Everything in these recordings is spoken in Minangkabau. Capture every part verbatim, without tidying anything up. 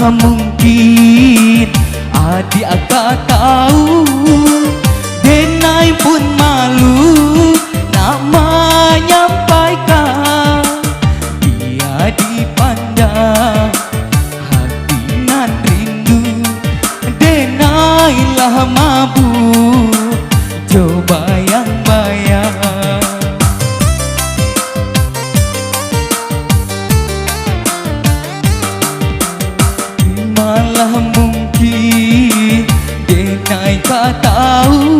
Mungkin adiak ka tahu, denai pun malu nak manyampaikan. Bia dipandang hati nan rindu, denai lah mabuk jo bayang-bayang. Malah mungkin denai ka tahu,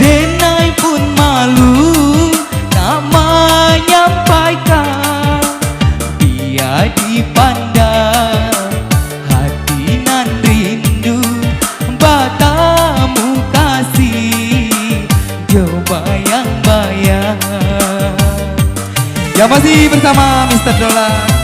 denai pun malu nak manyampaikan. Bia dipandang hati nan rindu, batamu kasih jo bayang-bayang. Ya, masih bersama Mister Dolan.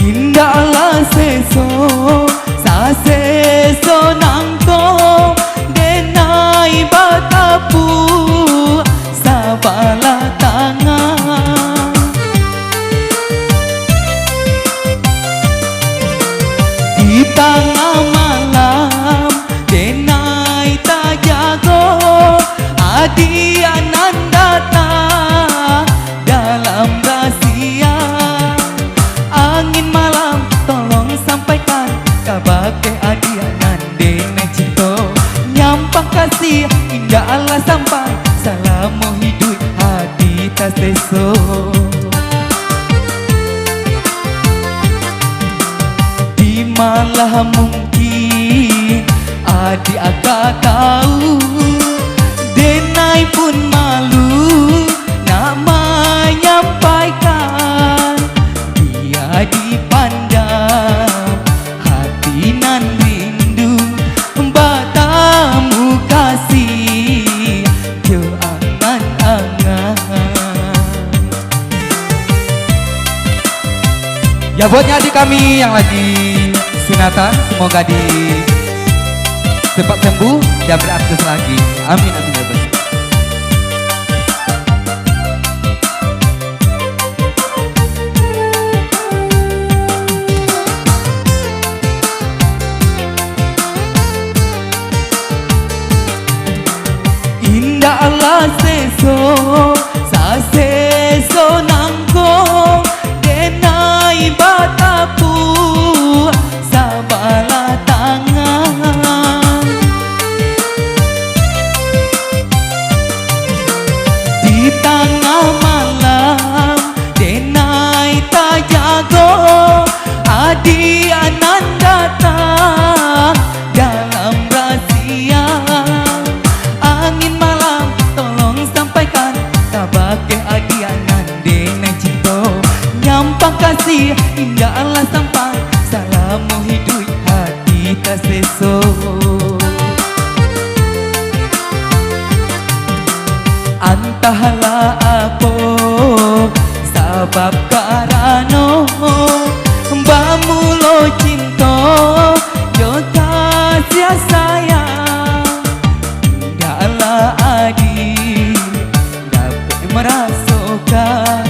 Indaklah seso, saseso nangko, denai batapuak sabalah tangan. Di tangah malam, denai tajago, adiak nan datang dalam rasia. Angin malam, tolong sampaikan kabake adiak nan denai cinto. Nyampang kasih, indaklah sampai, salamo hiduik hati taseso. Di malah mungkin adiak ka tahu, denai pun malu nak manyampaikan. Bia dipandang hati nan rindu, batamu kasih jo angan-angan. Ya, buatnya adik kami yang lagi sunatan, semoga di cepat sembuh dan beraktivitas lagi. Amin, amin, ya Allah. Indaklah seso, saseso nangko, denai batapuak sabalah tangan. Di tangah malam, denai tajago, adiak nan datang dalam rasia. Angin malam, tolong sampaikan kabake adiak nan denai cinto. Nyampang kasih, indaklah sampai, salamo hiduik hati taseso. Antahlah apo sabab karano bamulo cinto jo kasiah sayang, indaklah adiak dapek marasokan,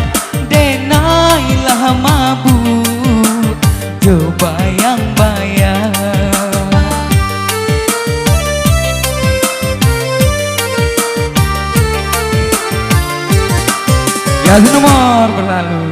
denai lah mabuk jo bayang-bayang. Ya, nomor berlalu.